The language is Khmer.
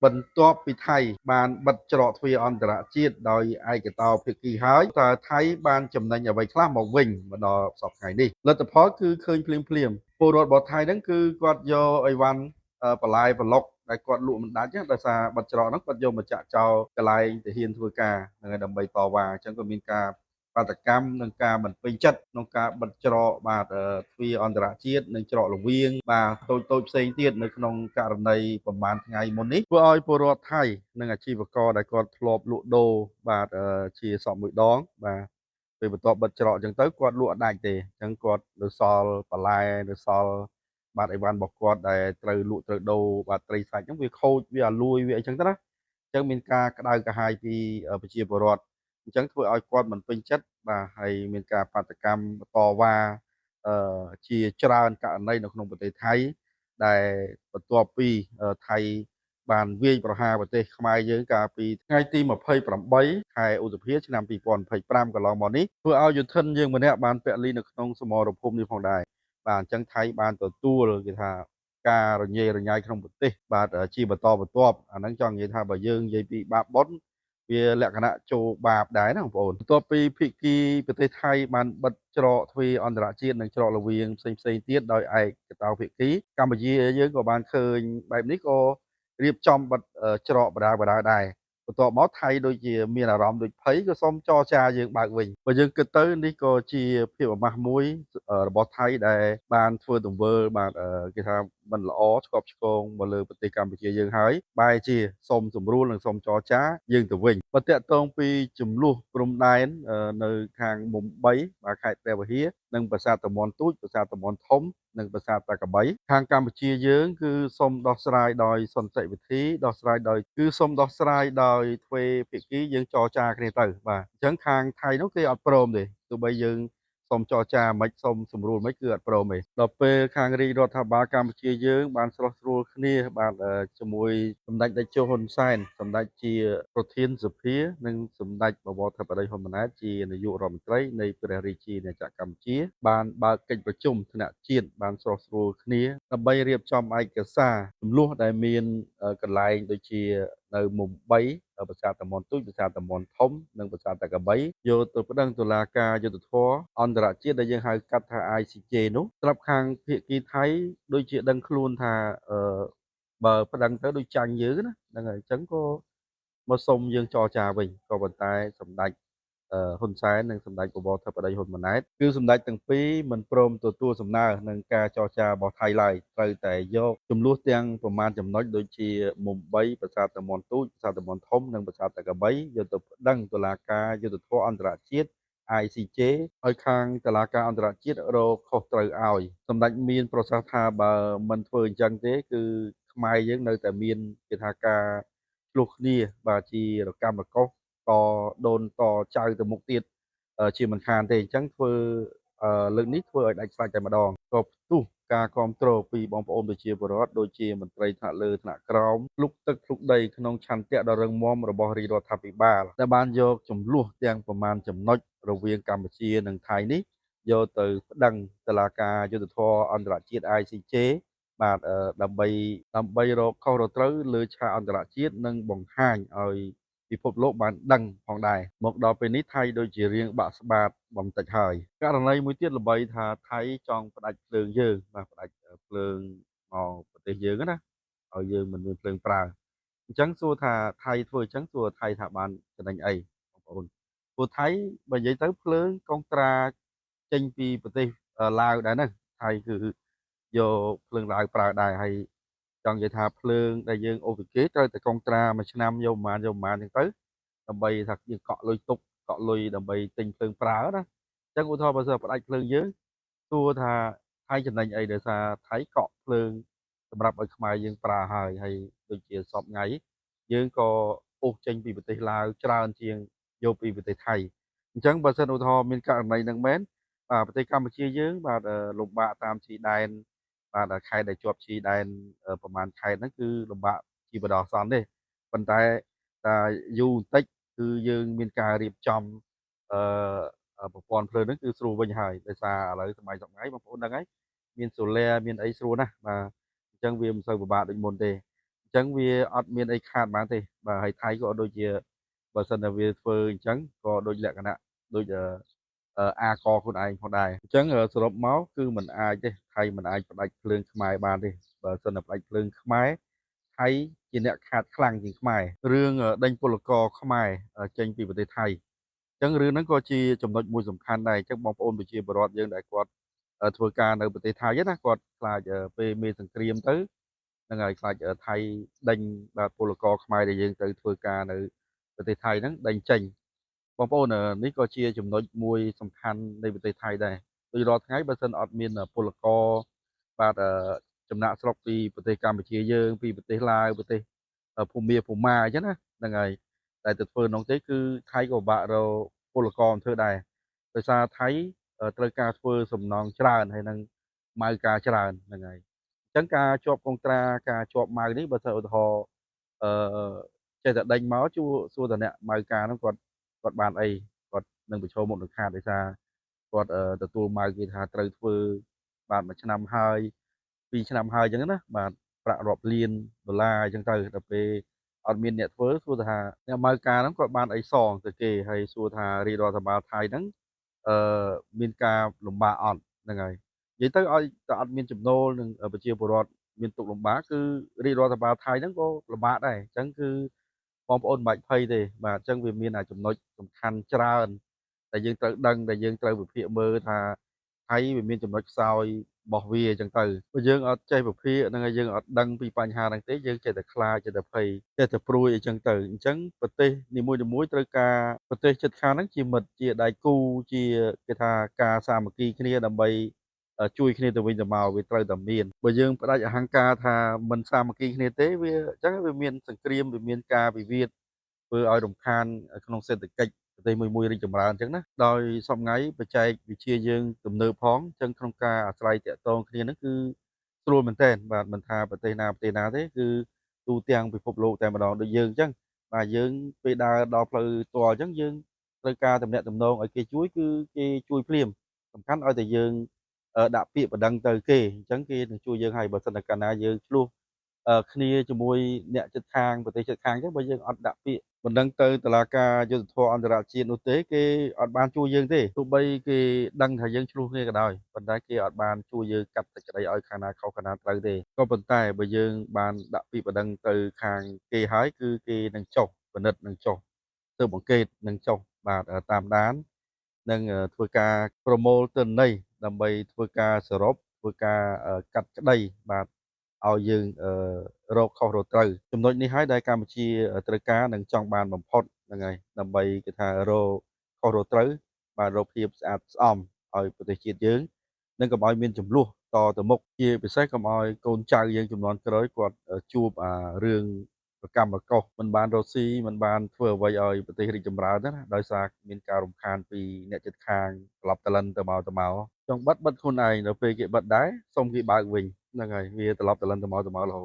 បន្ទាប់ពីថៃបានបិទច្រកទ្វារអន្តរជាតិដោយឯកតោភាគីហើយតើថៃបានចំណេញអ្វីខ្លះមកវិញមកដល់សប្តាហ៍ថ្ងៃនេះលទ្ធផលគឺឃើញភ្លាមភ្លាមពលរដ្ឋរបស់ថៃហ្នឹងគឺគាត់យកអីវ៉ាន់បន្លាយប្លុកដែលគាត់លក់មិនដាច់ដោយសារបិទច្រកហ្នឹងគាត់យកមកចាក់ចោលកន្លែងទាហានធ្វើការហ្នឹងហើយដើម្បីតវ៉ាអញ្ចឹងក៏មានការបាតកម្មនិងការមិនពេញចិត្តក្នុងការបិទច្រកបាទទ្វារអន្តរជាតិនិងច្រកល្វៀងបាទតូចតូចផ្សេងទៀតនៅក្នុងករណីប្រហែលថ្ងៃមុននេះធ្វើឲ្យពលរដ្ឋថៃនិងអាជីវករដែលគាត់ធ្លាប់លក់ដូរបាទជាសពមួយដងបាទពេលបន្ទាប់បិទច្រកអញ្ចឹងទៅគាត់លក់អត់ដាច់ទេអញ្ចឹងគាត់នៅសល់បន្លែនៅសល់បាទអីវ៉ាន់របស់គាត់ដែលត្រូវលក់ត្រូវដូរបាទត្រីសាច់ហ្នឹងវាខូចវាអាលួយវាអីចឹងទៅណាអញ្ចឹងមានការក្តៅក្រហាយពីប្រជាពលរដ្ឋអញ្ចឹងធ្វើឲ្យគាត់មិនពេញចិត្តបាទហើយមានការបាតកម្មតវ៉ាអឺជាច្រើនករណីនៅក្នុងប្រទេសថៃដែលបន្ទាប់ពីថៃបានវាយប្រហារប្រទេសខ្មែរយើងកាលពីថ្ងៃទី28ខែឧសភាឆ្នាំ2025កន្លងមកនេះធ្វើឲ្យយុធិនយើងម្នាក់បានពលីនៅក្នុងសមរភូមិនេះផងដែរបាទអញ្ចឹងថៃបានទទួលគេថាការរញ៉េរញ៉ៃក្នុងប្រទេសបាទជាបន្តបន្ទាប់អាហ្នឹងចង់និយាយថាបើយើងនិយាយពីបាបបុណ្យវាលក្ខណៈចូលបាបដែរណាបងប្អូនបន្ទាប់ពីភាគីប្រទេសថៃបានបិទច្រកទ្វារអន្តរជាតិនិងច្រកល្វៀងផ្សេងផ្សេងទៀតដោយឯកតោភាគីកម្ពុជាយើងក៏បានឃើញបែបនេះក៏រៀបចំបិទច្រកបដាបដាដែរបន្ទាប់មកថៃដូចជាមានអារម្មណ៍ដូចភ័យក៏សូមចរចាយើងបើកវិញបើយើងគិតទៅនេះក៏ជាភាពអាម៉ាស់មួយរបស់ថៃដែលបានធ្វើទង្វើបាទគេថាមិនល្អឆ្កប់ឆ្គងមកលើប្រទេសកម្ពុជាយើងហើយបែរជាសូមសម្រួលនិងសូមចរចាយើងទៅវិញបើតាក់ទងពីចំនួនព្រំដែននៅខាងមុំ3បាទខេត្តព្រះវិហារនិងប្រាសាទតំបន់ទូចប្រាសាទតំបន់ធំនិងប្រាសាទតាកបីខាងកម្ពុជាយើងគឺសូមដោះស្រាយដោយសន្តិវិធីដោះស្រាយដោយគឺសូមដោះស្រាយដោយទ្វេភាគីយើងចរចាគ្នាទៅបាទអញ្ចឹងខាងថៃនោះគេអត់ព្រមទេទោះបីយើងសូមចរចាមិនសូមសម្រួលមិនគឺអត់ព្រមទេដល់ពេលខាងរាជរដ្ឋាភិបាលកម្ពុជាយើងបានស្រុះស្រួលគ្នាបាទជាមួយសម្ដេចតេជោហ៊ុនសែនសម្ដេចជាប្រធានសភានិងសម្ដេចបវរធិបតីហ៊ុនម៉ាណែតជានាយករដ្ឋមន្ត្រីនៃព្រះរាជាណាចក្រកម្ពុជាបានបើកកិច្ចប្រជុំថ្នាក់ជាតិបានស្រុះស្រួលគ្នាដើម្បីរៀបចំឯកសារចំនួនដែលមានកន្លែងដូចជានៅមុំ3ប្រាសាទតំបន់ទូចប្រាសាទតំបន់ធំនិងប្រាសាទតាកបីយកទៅប្តឹងតុលាការយុត្តិធម៌អន្តរជាតិដែលយើងហៅកាត់ថា ICJ នោះស្រាប់ខាងភាគីថៃដូចជាដឹងខ្លួនថាអឺបើប្តឹងទៅដូចចាញ់យើងណាហ្នឹងហើយអញ្ចឹងក៏មកសុំយើងចរចាវិញក៏ប៉ុន្តែសម្ដេចហ៊ុនសែននិងសម្ដេចបវរធិបតីហ៊ុនម៉ាណែតគឺសម្ដេចទាំងពីរមិនព្រមទទួលសំណើនឹងការចរចារបស់ថៃឡើយត្រូវតែយកចំនួនទាំងប្រមាណចំណុចដូចជាមុំ3ប្រាសាទតំបន់ទូចប្រាសាទតំបន់ធំនិងប្រាសាទតាកបីយកទៅប្តឹងតុលាការយុត្តិធម៌អន្តរជាតិ ICJ ឲ្យខាងតុលាការអន្តរជាតិរកខុសត្រូវឲ្យសម្ដេចមានប្រសាសន៍ថាបើមិនធ្វើអញ្ចឹងទេគឺខ្មែរយើងនៅតែមានគេថាការឆ្លោះគ្នាបាទជារកម្មរកុសតដូនតចៅទៅមុខទៀតជាមិនខានទេអញ្ចឹងធ្វើលើកនេះធ្វើឲ្យដាច់ស្រេចតែម្ដងក៏ផ្ទុះការគ្រប់គ្រងពីបងប្អូនប្រជាពលរដ្ឋដូចជាមន្ត្រីថ្នាក់លើថ្នាក់ក្រោមលុកទឹកលុកដីក្នុងឆន្ទៈដ៏រឹងមាំរបស់រាជរដ្ឋាភិបាលដែលបានយកចំនួនទាំងប្រមាណចំណុចរវាងកម្ពុជានិងថៃនេះយកទៅប្តឹងតុលាការយុត្តិធម៌អន្តរជាតិ ICJ បាទដើម្បីដើម្បីរកខុសរកត្រូវលើឆាកអន្តរជាតិនិងបង្ហាញឲ្យពិភពលោកបានដឹងផងដែរមកដល់ពេលនេះថៃដូចជារៀងបាក់ស្បាតបន្តិចហើយករណីមួយទៀតល្បីថាថៃចង់ផ្ដាច់ភ្លើងយើងបាទផ្ដាច់ភ្លើងមកប្រទេសយើងណាឲ្យយើងមិនមានភ្លើងប្រើអញ្ចឹងសួរថាថៃធ្វើអញ្ចឹងសួរថៃថាបានចំណេញអីបងប្អូនព្រោះថៃបើនិយាយទៅភ្លើងកុងត្រាចេញពីប្រទេសឡាវដែរហ្នឹងថៃគឺយកភ្លើងឡាវប្រើដែរហើយចង់និយាយថាភ្លើងដែលយើងអូពីគេត្រូវតែកុងត្រាមួយឆ្នាំយកប្រហែលយកប្រហែលអញ្ចឹងទៅដើម្បីថាយើងកក់លុយទុកកក់លុយដើម្បីទិញភ្លើងប្រើណាអញ្ចឹងឧទាហរណ៍បើសិនផ្ដាច់ភ្លើងយើងសួរថាថៃចំណេញអីដោយសារថៃកក់ភ្លើងសម្រាប់ឲ្យខ្មែរយើងប្រើហើយហើយដូចជាសពថ្ងៃយើងក៏អូសចេញពីប្រទេសឡាវច្រើនជាងយកពីប្រទេសថៃអញ្ចឹងបើសិនឧទាហរណ៍មានករណីហ្នឹងមែនបាទប្រទេសកម្ពុជាយើងបាទលំបាកតាមជាដែនបាទខេត្តដែលជាប់ជាដែនប្រហែលខេត្តហ្នឹងគឺលំបាកជាបដអសន្នទេប៉ុន្តែតែយូរបន្តិចគឺយើងមានការរៀបចំអឺប្រព័ន្ធភ្លើងហ្នឹងគឺស្រួលវិញហើយដោយសារឥឡូវសម័យសម័យបងប្អូនដឹងហើយមានសូឡាមានអីស្រួលណាស់បាទអញ្ចឹងវាមិនសូវពិបាកដូចមុនទេអញ្ ញ្ចឹងវាអត់មានអីខាតបានទេបាទហើយថៃក៏ដូចជាបើសិនតែវាធ្វើអញ្ចឹងក៏ដូចលក្ខណៈដូចអាកខ្លួនឯងផងដែរអញ្ចឹងសរុបមកគឺมันអាចទេថៃมันអាចផ្ដាច់ភ្លើងខ្មែរបានទេបើសិនតែផ្ដាច់ភ្លើងខ្មែរថៃជាអ្នកខាតខ្លាំងជាងខ្មែររឿងដេញពលករខ្មែរចេញពីប្រទេសថៃអញ្ចឹងរឿងហ្នឹងក៏ជាចំណុចមួយសំខាន់ដែរអញ្ចឹងបងប្អូនប្រជាពលរដ្ឋយើងដែលគាត់ធ្វើការនៅប្រទេសថៃណាគាត់ខ្លាចពេលមានសង្គ្រាមទៅហ្នឹងហើយខ្លាចថៃដេញបាទពលករខ្មែរដែលយើងទៅធ្វើការនៅប្រទេសថៃហ្នឹងដេញចេញបងប្អូននេះក៏ជាចំណុចមួយសំខាន់នៃប្រទេសថៃដែរដូចរាល់ថ្ងៃបើសិនអត់មានពលករបាទចំណាកស្រុកពីប្រទេសកម្ពុជាយើងពីប្រទេសឡាវប្រទេសភូមាភូមាអញ្ចឹងណាហ្នឹងហើយតែទៅធ្វើនោះទេគឺថៃក៏ពិបាករកពលករមកធ្វើដែរដោយសារថៃត្រូវការធ្វើសំណង់ច្រើនហើយនឹងម៉ៅការច្រើនហ្នឹងហើយអញ្ចឹងការជាប់កុងត្រាការជាប់ម៉ៅនេះបើសិនឧទាហរណ៍អឺចេះតែដេញមកជួសួរតអ្នកម៉ៅការហ្នឹងគាត់គាត់បានអីគាត់នឹងប្រឈមមុខនឹងខាតដោយសារគាត់ទទួលម៉ៅគេថាត្រូវធ្វើបាទមួយឆ្នាំហើយពីរឆ្នាំហើយអញ្ចឹងណាបាទប្រាក់រាប់លានដុល្លារអញ្ចឹងទៅដល់ពេលអត់មានអ្នកធ្វើសួរថាអ្នកម៉ៅការហ្នឹងគាត់បានអីសងទៅគេហើយសួរថារាជរដ្ឋាភិបាលថៃហ្នឹងអឺមានការលំបាកអត់ហ្នឹងហើយនិយាយទៅឲ្យតែអត់មានចំណូលនឹងប្រជាពលរដ្ឋមានទុក្ខលំបាកគឺរាជរដ្ឋាភិបាលថៃហ្នឹងក៏លំបាកដែរអញ្ចឹងគឺបងប្អូនមិនបាច់ភ័យទេបាទអញ្ចឹងវាមានអាចំណុចសំខាន់ច្រើនដែលយើងត្រូវដឹងដែលយើងត្រូវវិភាគមើលថាថៃវាមានចំណុចខ្សោយរបស់វាអញ្ចឹងទៅបើយើងអត់ចេះវិភាគហ្នឹងហើយយើងអត់ដឹងពីបញ្ហាហ្នឹងទេយើងចេះតែខ្លាចចេះតែភ័យចេះតែព្រួយអីចឹងទៅអញ្ចឹងប្រទេសនីមួយៗត្រូវការប្រទេសជិតខាងហ្នឹងជាមិត្តជាដៃគូជាគេថាការសាមគ្គីគ្នាដើម្បីជួយគ្នាទៅវិញទៅមកវាត្រូវតែមានបើយើងផ្ដាច់អហង្ការថាមិនសាមគ្គីគ្នាទេវាអញ្ចឹងវាមានសង្គ្រាមវាមានការវិវាទធ្វើឲ្យរំខានក្នុងសេដ្ឋកិច្ចប្រទេសមួយមួយរីកចម្រើនអញ្ចឹងណាដោយសព្វថ្ងៃបច្ចេកវិទ្យាយើងទំនើបផងអញ្ចឹងក្នុងការអាស្រ័យតាក់ទងគ្នាហ្នឹងគឺស្រួលមែនទែនបាទមិនថាប្រទេសណាប្រទេសណាទេគឺទូទាំងពិភពលោកតែម្ដងដូចយើងអញ្ចឹងបាទយើងពេលដើរដល់ផ្លូវផ្ទាល់អញ្ចឹងយើងត្រូវការតំណាក់តំណងឲ្យគេជួយគឺគេជួយភ្លាមសំខាន់ឲ្យតែយើងដាក់ពាក្យបណ្ដឹងទៅគេអញ្ចឹងគេនឹងជួយយើងហើយបើសិនតែកាលណាយើងឆ្លោះគ្នាជាមួយអ្នកជិតខាងប្រទេសជិតខាងអញ្ចឹងបើយើងអត់ដាក់ពាក្យបណ្ដឹងទៅតុលាការយុត្តិធម៌អន្តរជាតិនោះទេគេអត់បានជួយយើងទេទោះបីគេដឹងថាយើងឆ្លោះគ្នាក៏ដោយប៉ុន្តែគេអត់បានជួយយើងកាត់សេចក្តីឲ្យខាងណាខុសខាងណាត្រូវទេក៏ប៉ុន្តែបើយើងបានដាក់ពាក្យបណ្ដឹងទៅខាងគេហើយគឺគេនឹងចុះពិនិត្យនឹងចុះស៊ើបអង្កេតនឹងចុះបាទតាមដាននិងធ្វើការប្រមូលទិន្នន័យដើម្បីធ្វើការសរុបធ្វើការកាត់ក្តីបាទឲ្យយើងរកខុសរកត្រូវចំណុចនេះហើយដែលកម្ពុជាត្រូវការនិងចង់បានបំផុតហ្នឹងហើយដើម្បីគេថារកខុសរកត្រូវបាទរកភាពស្អាតស្អំឲ្យប្រទេសជាតិយើងនិងកុំឲ្យមានចំនួនតទៅមុខជាពិសេសកុំឲ្យកូនចៅយើងជំនាន់ក្រោយគាត់ជួបអារឿងប្រកម្មកុសមិនបានរកស៊ីមិនបានធ្វើអ្វីឲ្យប្រទេសរីកចម្រើនទេណាដោយសារមានការរំខានពីអ្នកជិតខាងត្រឡប់តលិនទៅមកទៅមកចង់បិទបិទខ្លួនឯងដល់ពេលគេបិទដែរសុំគេបើកវិញហ្នឹងហើយវាត្រឡប់តលិនទៅមកទៅមករហូត។